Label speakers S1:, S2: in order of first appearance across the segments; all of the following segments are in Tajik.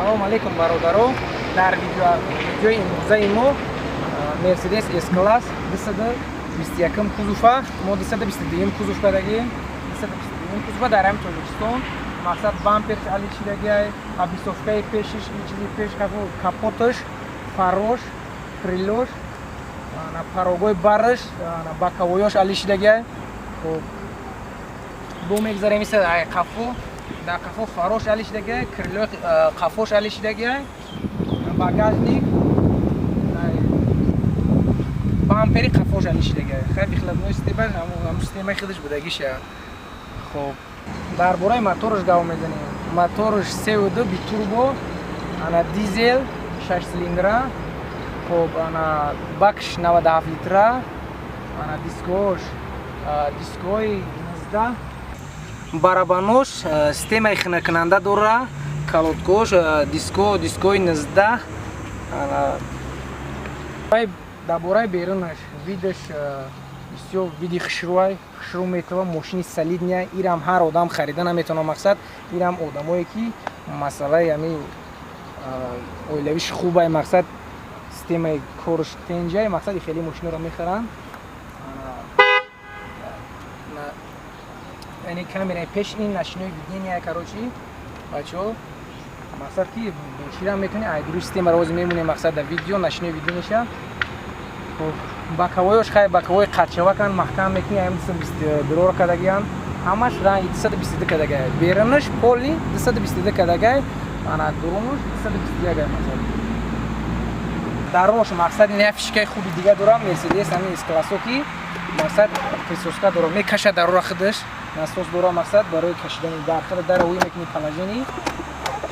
S1: Салом алейкум, бародаро. Дар видеои имрӯзаи мо Мерседес С-класс 221 кузова, мо 222 кузов кардагим, 222 кузова дар ҳами Тоҷикистон. Мақсад, бамперш алишидагиай, обвесовкаи пешиш, чизи пеш, капоташ, фарош, крылош, порогои бараш, боковоёш алишидагиай. Хоб, бо мегзарем иса қафо. Дар қафо фарош алишидагиай, крылои қафош алишидагиай, багажник, бампери қафош алишидагиай. Хай, выхлопной система ҳамун системаи худаш будагиша. Хоб, дар бораи мотораш гап мезанем. Мотораш сеуду битурбо, ана, дизел, шаш цилиндра. Хоб, ана, бакш 97 литра, ана, дискош, дискои 19, барабанош системаи хинакунанда дора, колодкош диско, дискои 19. Дар бораи берунаш, видаш бисёр види хушрӯай, хушрӯ метава. Мошини солидния, ирам ҳар одам харида наметавона. Мақсад, ирам одамое ки масъалаи ҳами оилавиш хубай, мақсад, системаи корш тенҷай, мақсади хеле мошиноро мехаранд. Яъне камераи пеш, ин ночное видение, короче, бачаҳо, мақсад ки чира метавони айдури системаро ози мемонем. Мақсад, дар видео ночное видение. Хоб, боковоёш, хай, боковои қатчавакан, маҳкам мекунӣ, ам 222-ро кардагиан, ҳамаш ранги 222 кардагай. Берунаш поли 222 кардагай, ана, дурунаш 221. Мақсад, дарош, мақсад, ин фишкаи хуби дига дорам Мерседес ҳамин С-классо, ки мақсад, присоска дорам, мекаша дарора худаш, насос дора, мақсад, барои кашидани дар худ дара ҳуй мекунӣ, положение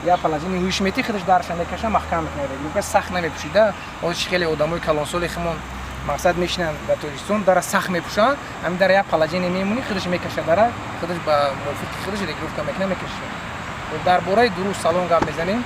S1: я положение ҳуйш мети, худаш дарша мекаша, маҳкам мекунад, регулировка сахт намепӯшида. Ҳозир хеле одамои калонсоли химон, мақсад, мешинанд дар Тоҷикистон, дара сахт мепӯшанд. Ҳамин дара як положение мемонӣ, худаш мекаша дара, худаш ба мувофиқи худаш регулировка мекунад, мекаша. Дар бораи дуруст салон гап мезанем.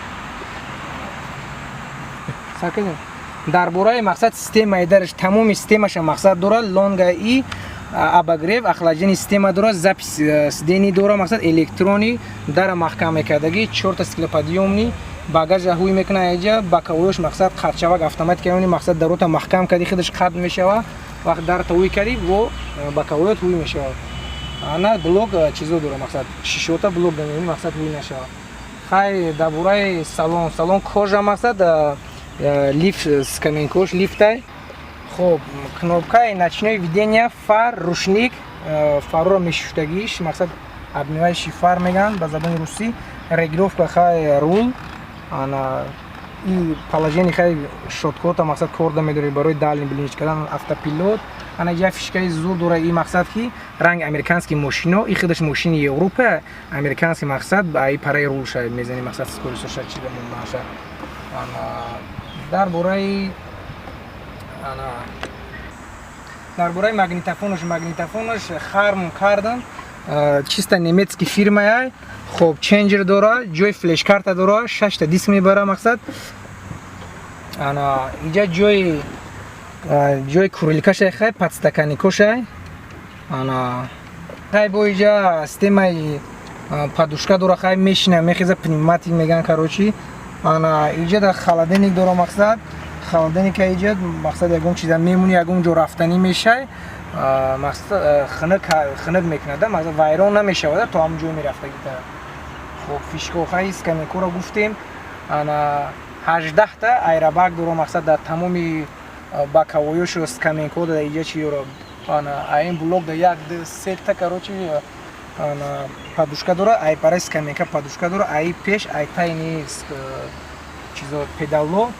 S1: Дар бораи, мақсад, системаи дараш, тамоми системаша, мақсад, дора лонга и обогрев, охлаждение система дора, запись сидений дора, мақсад, электронный дара маҳкам мекардагӣ, чорта стеклоподъёмный, багажа ҳуй мекуна эҷа, боковоёш, мақсад, қатчавак автоматика ёни. Мақсад, дарота маҳкам кардӣ, худаш қатъ мешава. Вақт дарта ҳуй кардӣ, во боковоёт ҳуй мешава. Ана, блок чизо дора, мақсад, шишота блок дамемонӣ, мақсад, ҳуй нашава. Хай, дар бораи салон. Салон кожа, мақсад, лифт, скамейкош лифтай. Хоб, кнопкаи ночное видение, фар, рушник, фарро мешуштагиш, мақсад, обмывающий фар меган ба забони русӣ, регулировка, хай, рул, ана, и положение, хай, щёткота, мақсад, корда медори барои дальний блинч кардан, автопилот. Ана, я фишкаи зур дора и, мақсад, ки ранги американский мошино, и худаш мошини Европа, американский, мақсад, и параи рулша мезани, мақсад, скоростьша чида мондаша. Ана, дар бораи, ана, дар бораи магнитофонаш. Магнитофонаш Харман Кардон, чисто немецкий фирмая. Хоб, ченҷер дора, ҷои флешкарта дора, шашта диск мебара. Мақсад, ана, иҷа ҷои курилкашай, хай, подстаканникошай. Ана, хай, бо иҷа системаи подушка дора, хай, мешина, мехеза, пневматик меган, короче. Ана, иҷа да холодильник дора, мақсад, холодильника иҷа, мақсад, ягон чиза мемонӣ, ягон ҷо рафтанӣ мешай, мақсад, хунук хунук мекунад, мақсад, вайрон намешавад то ҳамон ҷой мерафтагита. Хоб, фишкохаи скамейкоро гуфтем. Ана, 18-та airbag дора, мақсад, дар тамоми боковоёшу скамейко да иҷа чи дора. Ана, аин блок да як, ду, сета, короче, ана, подушка дора, ай параи скамейка подушка дора, ай пеш, ай тайни чизо, педало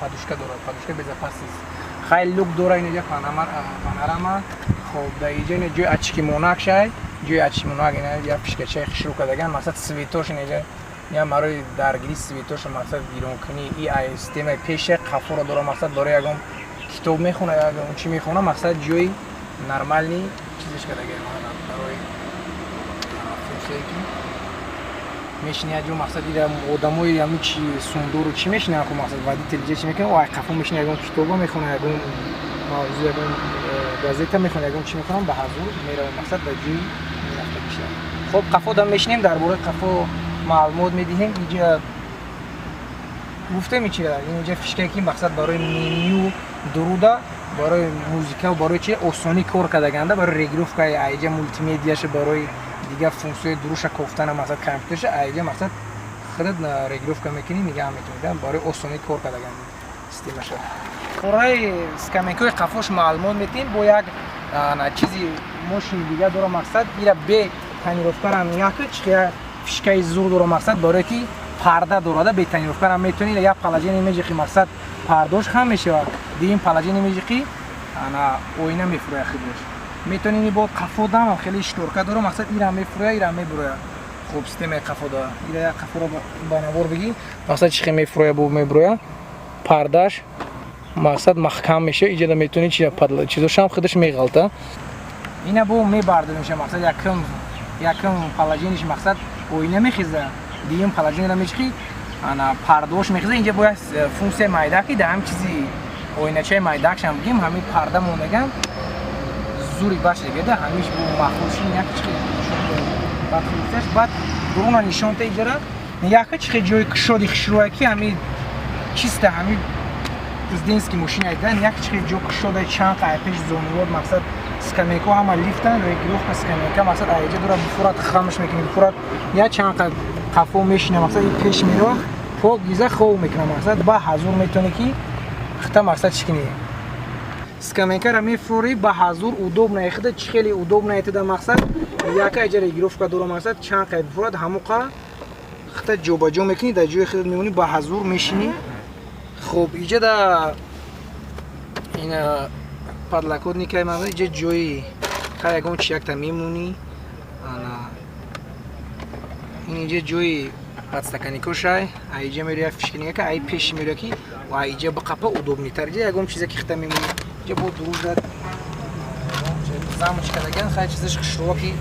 S1: подушка дора, подушка безопасность. Хай, люк дора, инҷа панорама. Хоб, да иҷа ина ҷои очки монак шай, ҷои очки монак, ина я фишкачаи хушрӯ кардаган. Мақсад, светош инҷа я барои даргири светош, мақсад, гиронкунӣ. И ай системаи пеша қафоро дора, мақсад, барои ягон китоб мехона, ягон чӣ мехона, мақсад, ҷои нормальный чизеш кардаган барои функсияе ки мешини як ҷо. Мақсад, ира одамои ҳами чи сундуру чӣ мешинанд ку, мақсад, водитель ҷа чӣ мекунад, ай қафо мешина, ягон китоба мехона, ягон мавзӯ, ягон газета мехона, ягон чӣ мехонам, ба ҳазур мерава, мақсад, ба ҷои мерафта. Хоб, қафо дам мешинем, дар бораи қафо маълумот медиҳем иҷа. Гуфтем чи, инҷа фишкае ки мақсад барои меню дуруда, барои музика, барои чи осонӣ кор кардаганда, барои регулировкаи айҷа мултимедияша, барои дигар функсияи дуруша кофтана, мақсад компютерша айҷа мақсад худат регулировка мекунӣ, нигаҳ метавонӣ, барои осонӣ кор кардаганда системаша. Пораи скамейкаи қафош маълумот метиҳем. Бо як чизи мошини дига дора, мақсад ира бе тонировкарам як чи фишкаи зур дора, мақсад барое ки парда дорада, бе тонировкарам метавонӣ. Як положение межиқи, мақсад пардош хам мешавад, дуюм положение межиқи, ана оина мефурӯяд худаш. Метавонӣ бо қафо дам хеле шторка дора, мақсад ира мефурӯяд, ира мебурояд. Хуб, системаи қафо дора. Ира як қафоро ба навор бигӣ, мақсад чи хел мефурӯяд, бо мебурояд, пардаш мақсад маҳкам мешавад. Иҷода метавонӣ чизошам худаш меғалта. Ина бо мебардоримша, мақсад якум положениеш мақсад оина мехеза, дуюм положениера мечиқи, ана пардош мехеза. Инҷа бояд функсияи майдаки да ҳам чизи оиначаи майдакшам бигем, ҳамин парда мондаган зури баш дигада ҳамиш бо махруши як чихе. Баъд функсияш, баъд дуруна нишонта иҷара яка чихе ҷои кушоди хушрӯя ки ҳами чиста, ҳами президентский мошина дан як чихе ҷо кушода, чанд қа пеш зонувод, мақсад скамейко ҳама лифтан, регулировка скамейка, мақсад айҷа дора, бифурад хамш мекунӣ, бифурад як чанд қа қафо мешина, мақсад и пеш мерава, пок гиза хов мекуна, мақсад ба ҳазур метавонӣ ки хита мақсад чӣ кунӣ, скамейкара мефурӣ ба ҳазур, удобно хида, чӣ хеле удобно этида. Мақсад яка иҷа регулировка дора, мақсад чанд қай бифурад, ҳамоқа хита ҷобаҷо мекунӣ, дар ҷои худат мемонӣ, ба ҳазур мешинӣ. Хуб, иҷа да ин подлокотникай, иҷа ҷои ха ягон чи якта мемонӣ. Ана ин иҷа ҷои подстаканникошай, аиҷа мероя фишкинигака, ай пеши мероя ки аиҷа биқапа, удобныйтар. Иҷа ягон чизе ки хита мемонӣ. Иҷа бо дружат замочка даган, хай чизаш хушрӯки,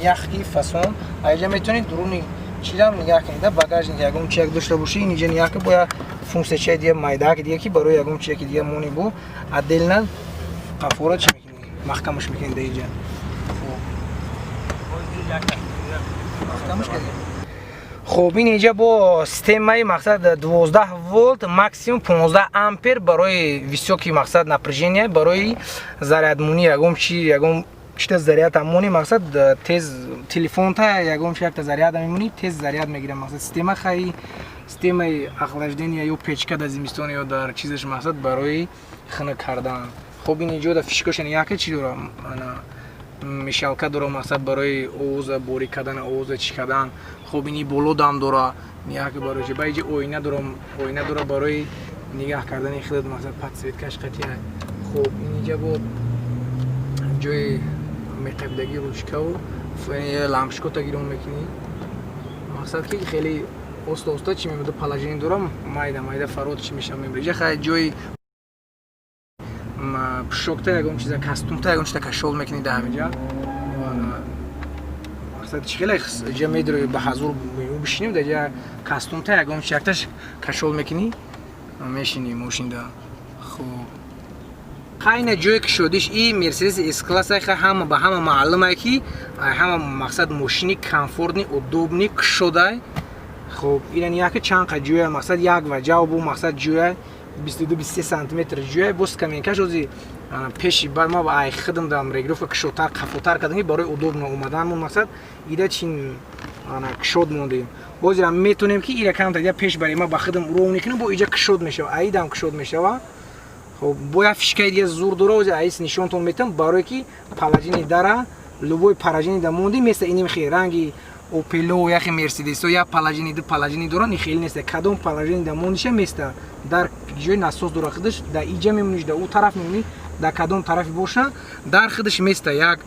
S1: мягкий фасон. Аиҷа метавонӣ дуруни чизам нигаҳ кунӣ, да багажник ягон чи як дошта бошӣ, ин иҷа нигаҳ кун. Бо як функсия дига, майдаки дига ки барои ягон чи яки дига монӣ, бо отдельно қафора чи мекунӣ, маҳкамаш мекунӣ да иҷа маҳкамаш кардӣ. Хуб, ин инҷа бо системаи мақсад 12 волт, максимум 15 ампер, барои высокий мақсад напряжение, барои зарядмонӣ, ягон чи, ягон чита заряд амонӣ, мақсад тез телефонта ягон чи якта заряд мемонӣ, тез заряд мегирам. Мақсад система хай системаи охлаждения ё печка дар зимистон ё дар чизаш, мақсад барои хунук кардан. Хуб, ин инҷо да фишкошани яке чи дора, ана мешалка дора, мақсад барои овоза борик кардан, овоза чӣ кардан. Хуб, ини боло дам дора, яке барои чи ба иҷа оина дора, оина дора барои нигаҳ кардани худат, мақсад подсветкаш қатъия. Хуб, ин иҷа бо ҷои меқабидагии ручкаву лампочкота гирон мекунӣ, мақсад ки хеле оста оста чи мебуда, положение дорам, майда майда фарод чи мешава, мебура. Иҷа хай ҷои пушокта, ягон чиза, костюмта, ягон чиза кашол мекунӣ да ҳамиҷа. Мақсад чи хеле иҷа медрои, ба ҳазур бишинем, да иҷа костюмта, ягон чи якташ кашол мекунӣ, мешинӣ мошинда. Хуб, хайна ҷое ки шодиш и Мерседес С класс ха ҳама ба ҳама маълумае ки ҳама мақсад мошини комфортный, удобный, кушодай. Хуб, инан яке чанд қа ҷоя, мақсад як ва ҷавбу мақсад ҷоя 22 23 сантиметр ҷоя, бо скамейкаш ози пеши баъд ма ай хидм дам регулировка кушодтар, қафотар кардам, барои удобно омаданмон, мақсад ида чин ана кушод мондем. Бозира метонем ки ира камтар ида пеш барем, ма ба хидм ровный кунем, бо иҷа кушод мешава, аидам кушод мешава. Хуб, бо як фишкаи дига зур дора, ози аис нишонтон метам, барое ки положение дара, любой положение да монди места. Иним хе ранги Опело яхе Мерседесо як положение, ду положение доран, хеле неста. Кадом положение да мондиша места, дар ҷои насос дора худаш, да иҷа мемониш, да ӯ тараф мемонӣ, дар кадом тарафи боша, дар худаш места. Як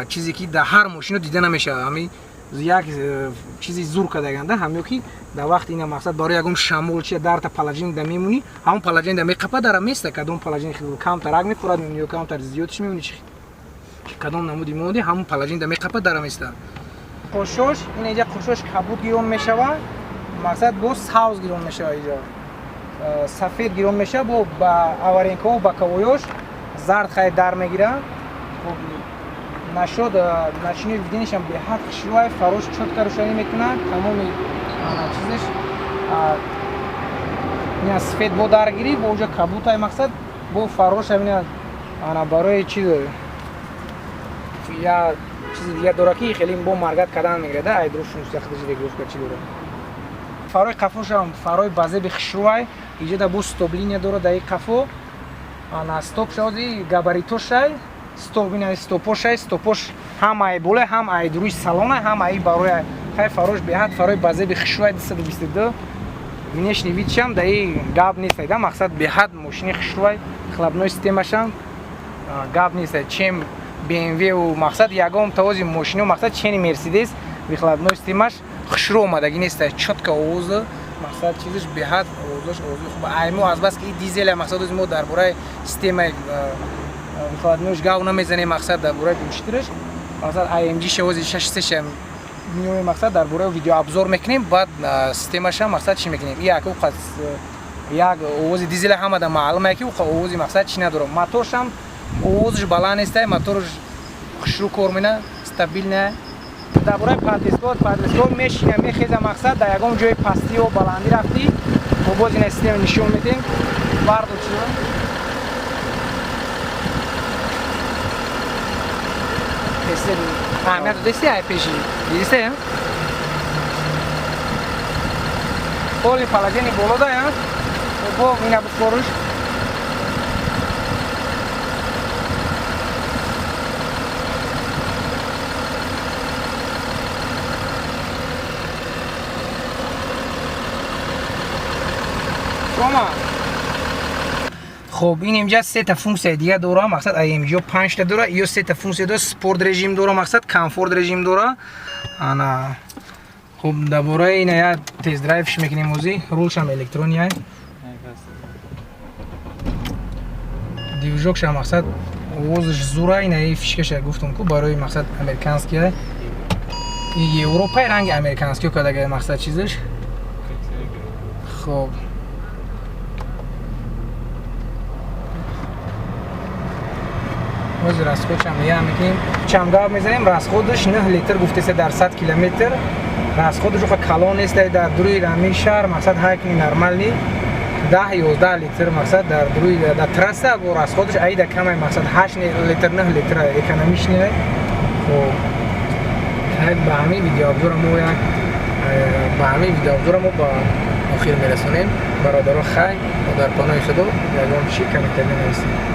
S1: чизе ки дар ҳар мошино дида намешавад, ҳами як чизи зур кардаганда ҳамё ки дар вақти ина мақсад барои ягон шамол чи дарта положение да мемонӣ, ҳамон положение да меқапа, дара места. Кадом положение камтарак мефурад мемонӣ ё камтар зиёдш мемонӣ, чи кадом намуди монди, ҳамон положение да меқапа, дара места. Қошош ин иҷа қошош кабуд гирон мешава, мақсад бо савз гирон мешава, иҷа сафед гирон мешава, бо ба аварийкао боковойош зард хай дар мегира. Хуб, нашод ночной видениешам беҳад хушрӯай, фарош чётко рӯшанӣ мекунад, тамоми чизеш. Ина свет бо даргирӣ, бо уҷа кабутай, мақсад, бо фароша ина ана барои чи я чизи дига дора, ки хеле бо моргать кардан мегирад, айдру функсия худаш регулировка чи дора. Фарои қафошам фарои базеби хушрӯай, иҷода бо стоп-линия дора даи қафо. Ана стоп шоди габаритошай, стоп, ина стопошай, стопош ҳам ай боле, ҳам ай дуруи салона, ҳам ай барои хай. Фарош беҳад фарои базеби хушрӯай, 222. Внешний вид шам даи гап нестай да, мақсад, беҳад мошини хушрӯай. Выхлопной системашам гап нестай, чем BMW, мақсад, ягон тавози мошино, мақсад, чени Мерседес выхлопной системаш хушрӯ омадагӣ нестай. Чётко овоза, мақсад, чизаш беҳад овозаш овози хуб. Ай мо азбаски и дизеля, мақсад, ози мо дар бораи системаи выхлопной ш гав намезанем, мақсад, дар бораи глушитель аш, мақсад, AMG шавози 63 миёи, мақсад, дар бораи видеообзор мекунем, баъд системаша, мақсад, чӣ мекунем. И як як овози дизеля ҳамада маълуме, ки овози, мақсад, чӣ надорам. Моторшам овозаш баланд нестай, моторш хушрӯ кор мена, стабильная. Дар бораи подвеска, подвеска мешина, мехеза, мақсад, дар ягон ҷои пастиё баландӣ рафтӣ, мо боз ина система нишон медиҳем. Бардо чиё аҳамият додеси, ай пеши дидисе, поли положение боло да бо ина бифоруш. Рома. Хоб, ин инҷа сета функсияи дига дора, мақсад, AMG панҷта дора, ё сета функсия дора: спорт режим дора, мақсад, комфорт режим дора. Ана хуб, дар бораи ина я тест-драйв ш мекунем ози. Рулшам электрония, движок ша, мақсад, овозаш зура. Ина и фишка ша гуфтум ку барои, мақсад, американския, европаи ранги американскио кадага, мақсад, чизаш. Хоб, ҳозир расход шам я мекунем, чам гап мезанем. Расход аш 9 литр гуфтеса дар 100 километр. Расход аш уха калон нест дар дуруи ҳамин шаҳр, мақсад, ҳайкни нормальный 10 11 литр, мақсад, дар дуруи дар трасса бо расход аш аида камай, мақсад, 8 литр, 9 литр экономичный. Хоб, ба ҳамин видеообзора мо як ба ҳамин видеообзора мо ба охир мерасонем, бародаро. Хай, дар паноҳи Худо, ягон чӣ комментарий нависем.